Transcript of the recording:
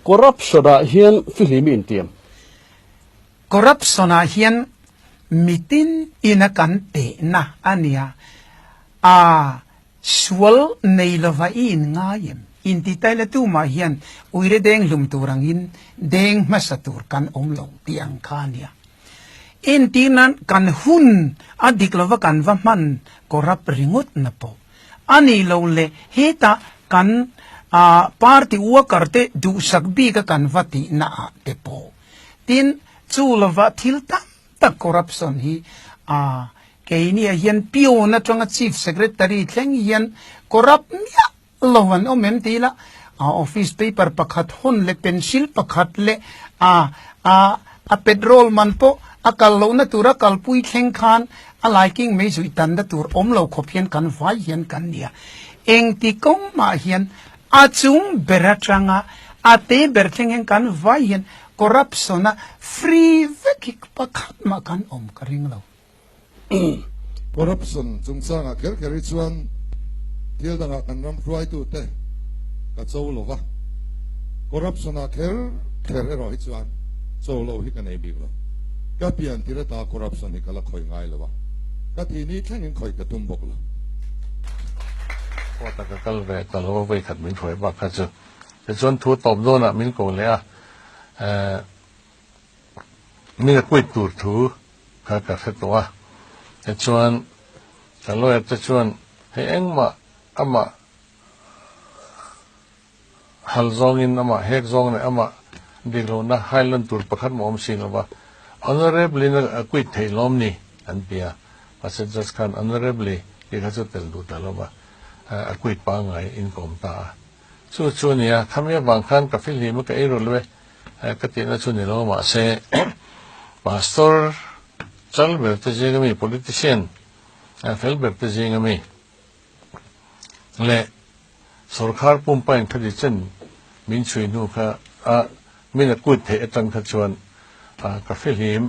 Corruption ah hian fihlim i intiam. Corruption ah hian mitin ina kan tehna a nia. A sual nei lova i in ngai em? Inti taila tumah hian uire deng hlum tur angin deng hmasa tur kan awm lo tih ang kha a nia. Entir nan kan hun a dik lova kan va hman corrupt ringawt na pawh a ni lo le hetah kan party worker te duhsak bik a kan va tih na ah te pawh tin chu lova thil tam tak corruption hi keini ah hian peon atanga chief secretary thleng hian corrupt miah Lo an awm em ti ila, a office paper pakhat hawn leh pencil pakhat leh a a a petrol man pawh a kal lohna tur a kalpui thleng khan a laiking mai zuih tanna tur awm lo khawp hian kan vai hian kan nia. Engti kawng mah hian a chung ber atanga a te ber thleng hian kan vai hian corruption a free vek hi pakhat mah kan awm ka ring lo. Corruption chungchangah kher kher hi chuan thil dangah kan ram hruaitute ka cho lo va, corruption-ah kher kher erawh hi chuan cho lo hi ka nei bik lo. Ka pian tir ata corruption hi ka la khawih ngai lo a, ka thih ni thlengin khawih ka tum bawk lo. Court-a ka kal ve ta lo a, vawikhat min hruai bak kha chu. Tichuan thu tawp dawnah min ko leh a, Min a kuit tur thu kha ka hre tawh a, tichuan ka lawyer te chuan hei engmah amah hal zawngin amah hek zawng leh amah dik lohna hailan tur pakhat mah awm si lova honorably na a kuit theih lawm ni an ti a, mahse judge khan honorably tih kha chu tel duh ta lova a kuit pangngai in ka awm ta a, chu chu a nia khami avang khan ka fihlim a ka ei rawlh e. Ka tihna chu ni lo mahse Pastor chal ber te zing ami politician fel ber te zing ami leh sorkar pumpa in khati chen min chhui hnu kha a min a kut theih atang kha chuan ka fihlim.